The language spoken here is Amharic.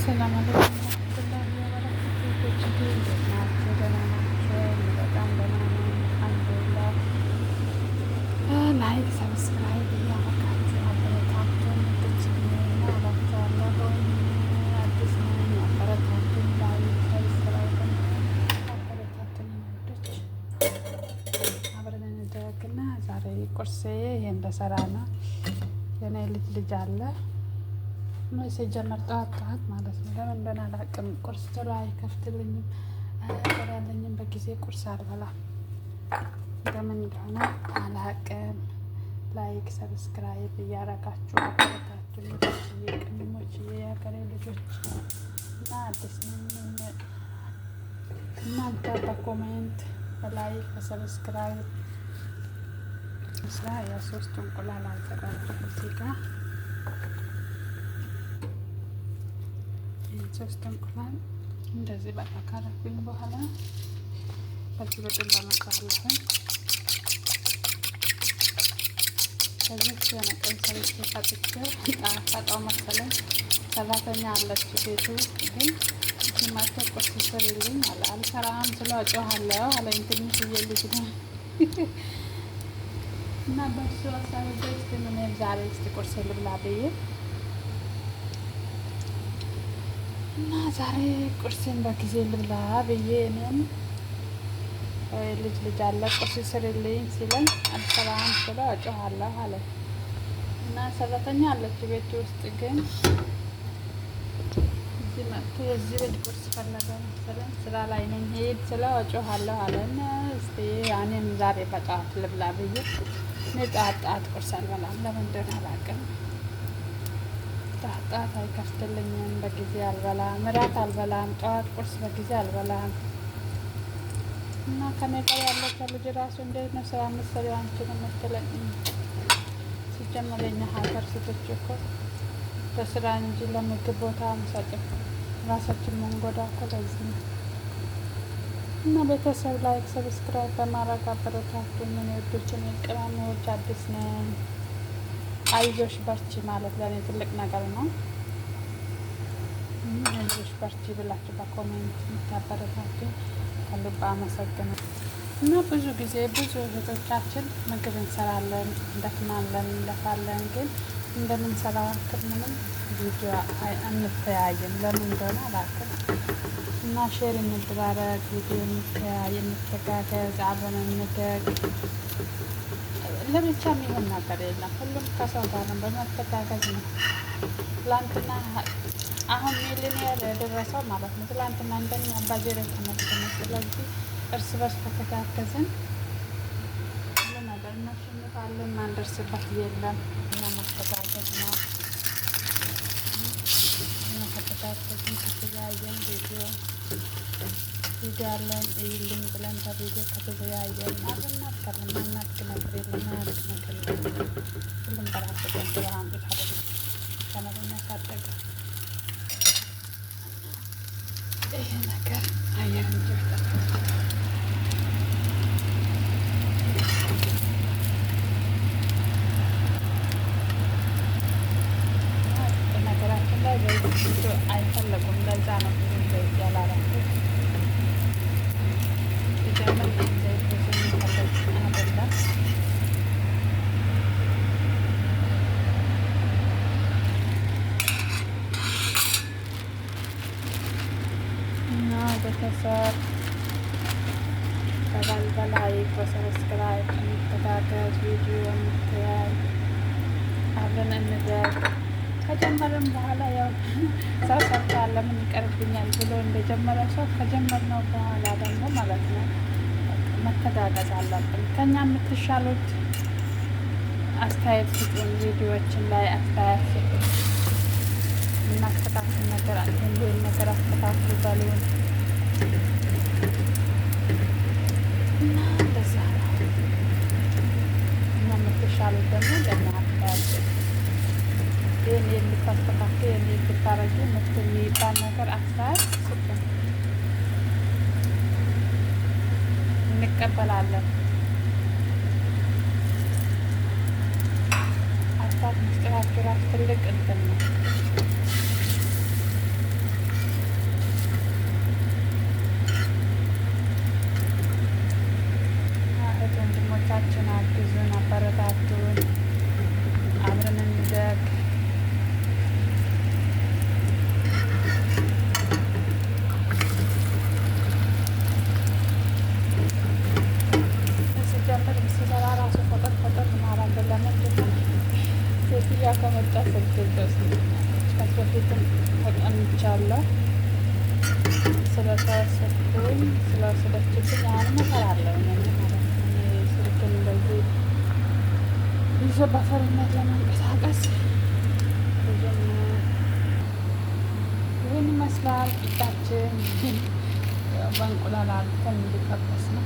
አሰላሙ አለይኩም ወራህመቱላሂ ወበረካቱህ። እንዴት ናችሁ? ደህና ናችሁ? በጣም ደህና ነኝ አልሐምዱሊላህ። Like subscribe እያደረጋችሁ አበረታቱን። እና እላችኋለሁ። አዲስ ነኝ፣ አበረታቱን። Like subscribe አበረታቱን። ውዶች አብረን እንደግና ዛሬ ቁርሴ ይሄን ልሰራ ነው። የኔ ልጅ ልጅ አለ ሲጀመር ጠዋት ጠዋት ማለት ነው። ለምን እንደሆነ አላውቅም። ቁርስ ቶሎ አይከፍትልኝም፣ አያበላልኝም። በጊዜ ቁርስ አልበላም። ለምን እንደሆነ አላውቅም። Like subscribe እያረጋችሁ አበረታቱኝ። ቅመሞች፣ የሀገሬ ልጆች እና አዲስ ነኝ። እናንተ በ comment በ like በ subscribe ስራ የሶስት እንቁላል አዘጋጀሁ እዚህ ጋር ሶስት እንቁላል እንደዚህ በቃ ካረኩኝ በኋላ በዚህ በጥንባ መጥባለሁኝ። ከዚህ የሆነ ቀን ሰርቼ ፈጥቼው ጣፈጠው መሰለኝ። ሰራተኛ አለች ቤቱ ውስጥ ግን እዚህ መጥቶ ቁርስ ስሪልኝ አለ። አልሰራም ስለው እጮሃለሁ አለኝ። ትንሽዬ ልጅ ነው እና በሱ አሳብቤ እስኪ እኔም ዛሬ እስኪ ቁርስ ልብላ ብዬ እና ዛሬ ቁርስን በጊዜ ልብላ ብዬ እኔም ልጅ ልጅ አለ ቁርስ ስሪልኝ ሲለኝ አልሰራም ስለው እጮሃለሁ አለ። እና ሰራተኛ አለች ቤት ውስጥ ግን እዚህ መጥቶ የዚህ ቤት ቁርስ ፈለገ መሰለኝ። ስራ ላይ ነኝ ሂድ ስለው እጮሃለሁ አለ። እና እስኪ እኔም ዛሬ በጠዋት ልብላ ብዬ እኔ ጠዋት ጠዋት ቁርስ አልበላም። ለምን እንደሆነ አላውቅም። ጠዋት ጠዋት አይከፍትልኝም። በጊዜ አልበላም፣ እራት አልበላም፣ ጠዋት ቁርስ በጊዜ አልበላም። እና ከኔ ጋር ያለችው ልጅ ራሱ እንዴት ነው ስራ የምትሰሪው አንቺ ነው የምትለኝ። ሲጀመር የኛ ሀገር ሴቶች እኮ ለስራ እንጂ ለምግብ ቦታ አንሰጥም። ራሳችን መንጎዳ እኮ ለዚህ ነው። እና ቤተሰብ like subscribe በማድረግ አበረታቱኝ። እኔ ውዶች፣ እኔ ቅመሞች አዲስ ነኝ። አይዞሽ በርቺ ማለት ለእኔ ትልቅ ነገር ነው። አይዞሽ በርቺ ብላችሁ በ comment የምታበረታቱኝ ከልብ አመሰግናለሁ። እና ብዙ ጊዜ ብዙ እህቶቻችን ምግብ እንሰራለን፣ እንደክማለን፣ እንለፋለን። ግን እንደምንሰራው ያክል ምንም ቪዲዮ አንተያይም። ለምን እንደሆነ አላውቅም። እና share እንደራረግ፣ ቪዲዮ እንተያይ፣ እንተጋገዝ፣ አብረን እንደግ። ለብቻ የሚሆን ነገር የለም። ሁሉም ከሰው ጋር ነው፣ በመተጋገዝ ነው። ትላንትና አሁን ሚሊኒየር የደረሰው ማለት ነው። ትላንትና እንደኛ በዜሮ ተነስቶ ነው። ስለዚህ እርስ በርስ ከተጋገዝን ሁሉ ነገር እናሸንፋለን። ማንደርስበት የለም እና መተጋገዝ ነው። እና ከተጋገዝን ከተለያየን ቪዲዮ ቪዲዮ አለን እይልኝ ብለን በቪዲዮ ከተለያየን አብረን እናድጋለን። ማናድግ ነገር የለም፣ ማያድግ ነገር የለም። ሁሉም በራሱ ገንዘብ አምጥቶ አይደለም ዘመድ የሚያሳድገው። ይሄ ነገር አየር እንዲወጣ ነገራችን ላይ ዘይት ብዙ አይፈለጉም። ለዛ ነው ብዙ ዘይት ያላረኩት። ሲጀምር ዘይት ብዙ የሚፈለግ አይደለም። እና ቤተሰብ በ like በ subscribe እንተጋገዝ፣ ቪዲዮ እንተያይ፣ አብረን እንደግ። ከጀመርን በኋላ ያው ሰው ሰርቷል ለምን ይቀርብኛል ብሎ እንደጀመረ ሰው ከጀመርነው በኋላ ደግሞ ማለት ነው መተጋገዝ አለብን። ከኛ የምትሻሉት አስተያየት ስጡን፣ ቪዲዮዎችን ላይ አስተያየት ስጡን። እናስተካክል ነገር ይህን ነገር አስተካክሉ በሉን እና እንደዛ ነው። እና የምትሻሉት ደግሞ ለእኛ አስተያየት ስጡን። ይህን የምታስተካክል ይህን የምታረጊ የሚባል ነገር አስተያየት ስጡን፣ እንቀበላለን። አስተያየት መስጠታችሁ ራሱ ትልቅ እንትን ነው። ከመጣ ስልክ ትወስድብኛለች። ከዚህ በፊትም ተቀምቻለሁ ስለተወሰድኩኝ ስለወሰደችብኝ አሁንም እፈራለሁ እኔ ማለት ነው። እኔ ስልክን እንደዚህ ይዞ በፈሪነት ለመንቀሳቀስ ብዙም። ይህን ይመስላል ቂጣችን። በእንቁላል አድርገን እንዲጠበስ ነው።